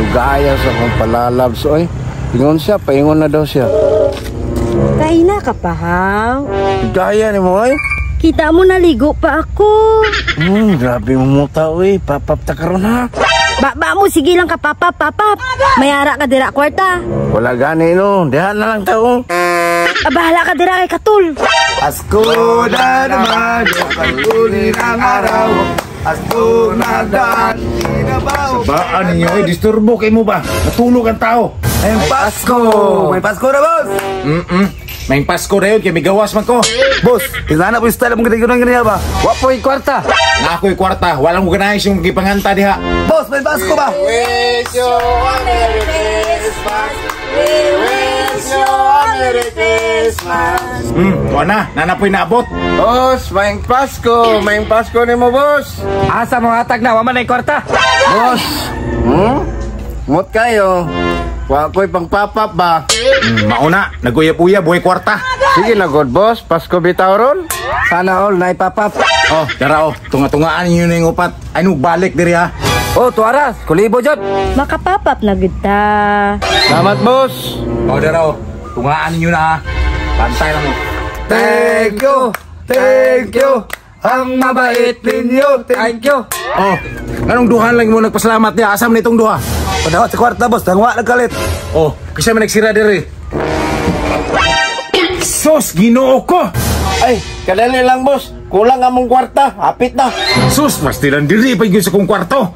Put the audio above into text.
Dugaya sa akong palalabs, oy. Ingon siya, paingon na daw siya. Kaina ka pa, haw? Dugaya ni mo, oy. Kita mo, naligo pa ako. Grabe mo muta, oy. Papap ta karon ha. Baba mo, sige lang ka papap, papap. Mayara ka dira kwarta. Wala gani no. Diha na lang tao. Abahala ka dira kay katul. Pasko na naman, pagkuli ng araw. Pasko na daan. Baan ninyo, eh, disturbo kay mo ba? Natulog ang tao. May Pasko! May Pasko na, boss! May Pasko na yun, kay may gawas man ko. Boss, kinana po yung style mong ginagawa ganyan ba? Wa po'y kwarta. Na ako'y kwarta, walang ko ganahin yung gipanganta diha. Boss, may Pasko ba? Wish you a Merry Christmas. We wish you a Merry Christmas. Tuwa na, nanapoy naabot. Boss, maayong Pasko. Maayong Pasko nimo, boss. Asa mo hatag na, wa man ay kwarta. Boss. Mot kayo. Wa ko'y pangpapap ba? Mauna, naguyab-uyab, buhay kwarta. Sige na god, boss. Pasko bitaw ron. Sana all na ipapap. Oh, dara oh, tunga-tungaan ninyo na yung upat. Ay, no, balik diri ha. Oh, tuaras, kulibo jud. Makapapap na gud ta. Salamat, boss. Oh, dara oh, tungaan ninyo na ha. Bantay lang mo. Thank you! Thank you! Ang mabait ninyo! Thank you. Oh, nganong duhan lang mo nagpasalamat niya? Asa man itong duha? Padawat sa kwarta, boss. Tangwa nagkalit. Oh, kasi man nagsira diri. Sus, Ginoo ko! Ay, kadali lang, boss. Kulang among kwarta. Hapit na. Sus, pastilan diri pa gyud sa kong kwarto.